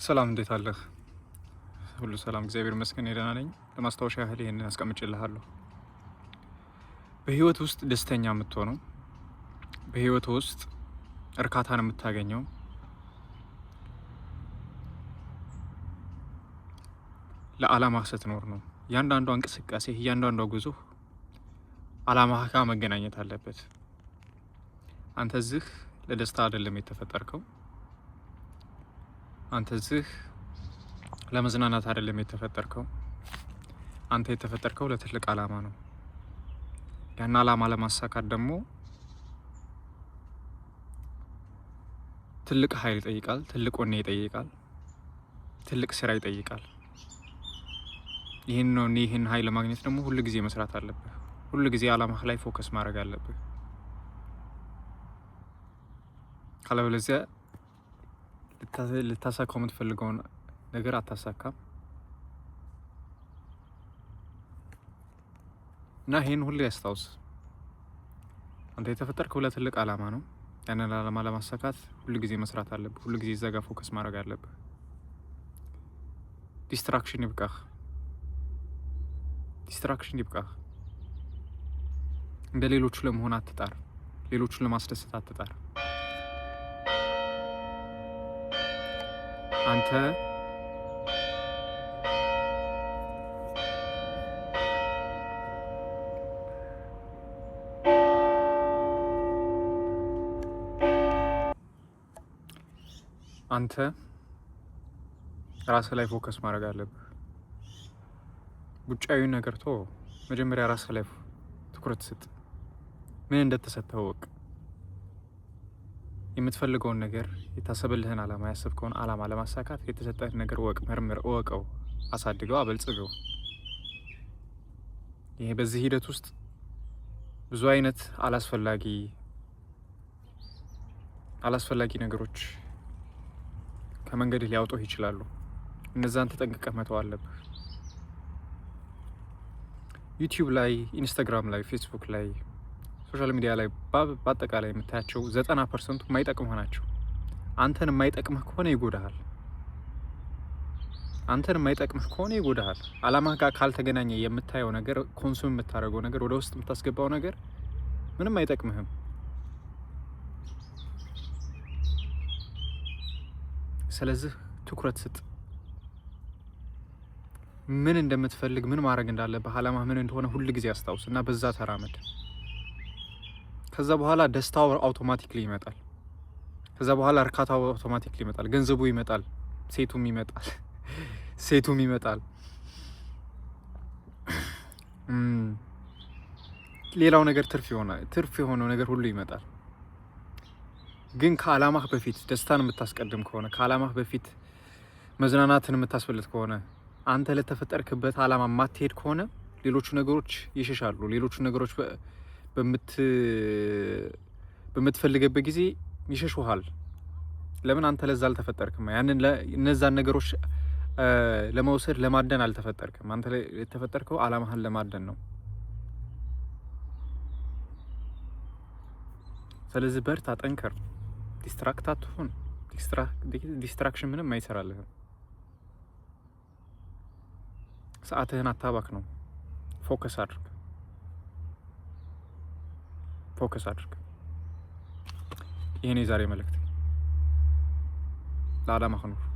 ሰላም፣ እንዴት አለህ? ሁሉ ሰላም፣ እግዚአብሔር ይመስገን ደህና ነኝ። ለማስታወሻ ያህል ይህንን አስቀምጬልሃለሁ። በህይወት ውስጥ ደስተኛ የምትሆነው፣ በህይወት ውስጥ እርካታን የምታገኘው፣ ለዓላማ ስትኖር ነው። እያንዳንዷ እንቅስቃሴ፣ እያንዳንዷ ጉዞ ዓላማህ ጋር መገናኘት አለበት። አንተ እዚህ ለደስታ አይደለም የተፈጠርከው። አንተ እዚህ ለመዝናናት አይደለም የተፈጠርከው። አንተ የተፈጠርከው ለትልቅ ዓላማ ነው። ያን ዓላማ ለማሳካት ደግሞ ትልቅ ኃይል ይጠይቃል፣ ትልቅ ወኔ ይጠይቃል፣ ትልቅ ስራ ይጠይቃል። ይህን ነው ይህን ኃይል ለማግኘት ደግሞ ሁል ጊዜ መስራት አለብህ። ሁል ጊዜ ዓላማህ ላይ focus ማድረግ አለብህ። ካለበለዚያ ልታሳካው የምትፈልገውን ነገር አታሳካም። እና ይህን ሁሉ ያስታውስ። አንተ የተፈጠርከው ለትልቅ ዓላማ ነው። ያንን ዓላማ ለማሳካት ሁል ጊዜ መስራት አለብህ። ሁል ጊዜ እዛ ጋር focus ማድረግ አለብህ። Distraction ይብቃህ። Distraction ይብቃህ። እንደ ሌሎቹ ለመሆን አትጣር። ሌሎቹን ለማስደሰት አትጣር። አንተ አንተ ራስህ ላይ focus ማድረግ አለብህ። ውጫዊ ነገር ቶ መጀመሪያ ራስህ ላይ ትኩረት ስጥ። ምን እንደተሰጠህ እወቅ። የምትፈልገውን ነገር፣ የታሰበልህን ዓላማ፣ ያሰብከውን ዓላማ ለማሳካት የተሰጠህን ነገር እወቅ፣ መርምር፣ እወቀው፣ አሳድገው፣ አበልጽገው። ይሄ በዚህ ሂደት ውስጥ ብዙ አይነት አላስፈላጊ ነገሮች ከመንገድህ ሊያወጡህ ይችላሉ። እነዛን ተጠንቅቀህ መተው አለብህ። ዩቲዩብ ላይ፣ ኢንስታግራም ላይ፣ ፌስቡክ ላይ፣ social media ላይ በአጠቃላይ የምታያቸው 90% ኡ የማይጠቅምህ ናቸው። አንተን የማይጠቅምህ ከሆነ ይጎዳሃል። አንተን የማይጠቅምህ ከሆነ ይጎዳሃል። አላማህ ጋር ካልተገናኘ የምታየው ነገር፣ consume የምታደርገው ነገር፣ ወደ ውስጥ የምታስገባው ነገር ምንም አይጠቅምህም። ስለዚህ ትኩረት ስጥ። ምን እንደምትፈልግ፣ ምን ማድረግ እንዳለብህ፣ አላማህ ምን እንደሆነ ሁል ጊዜ አስታውስ እና በዛ ተራመድ። ከዛ በኋላ ደስታው automatically ይመጣል። ከዛ በኋላ እርካታው automatically ይመጣል። ገንዘቡ ይመጣል፣ ሴቱም ይመጣል፣ ሴቱም ይመጣል። ሌላው ነገር ትርፍ የሆነው ነገር ሁሉ ይመጣል። ግን ከአላማህ በፊት ደስታን የምታስቀድም ከሆነ፣ ከአላማህ በፊት መዝናናትን የምታስበልጥ ከሆነ፣ አንተ ለተፈጠርክበት አላማ የማትሄድ ከሆነ ሌሎቹ ነገሮች ይሸሻሉ። ሌሎቹ ነገሮች በምትፈልግበት ጊዜ ይሸሹሃል። ለምን? አንተ ለዛ አልተፈጠርክም። ያንን እነዛን ነገሮች ለመውሰድ ለማደን አልተፈጠርክም። አንተ የተፈጠርከው አላማህን ለማደን ነው። ስለዚህ በርታ፣ ጠንከር፣ distract አትሁን። Distraction ምንም አይሰራልህም። ሰዓትህን አታባክነው። Focus አድርግ፣ focus አድርግ። ይህን የዛሬ መልእክት፣ ለዓላማህ ኑር።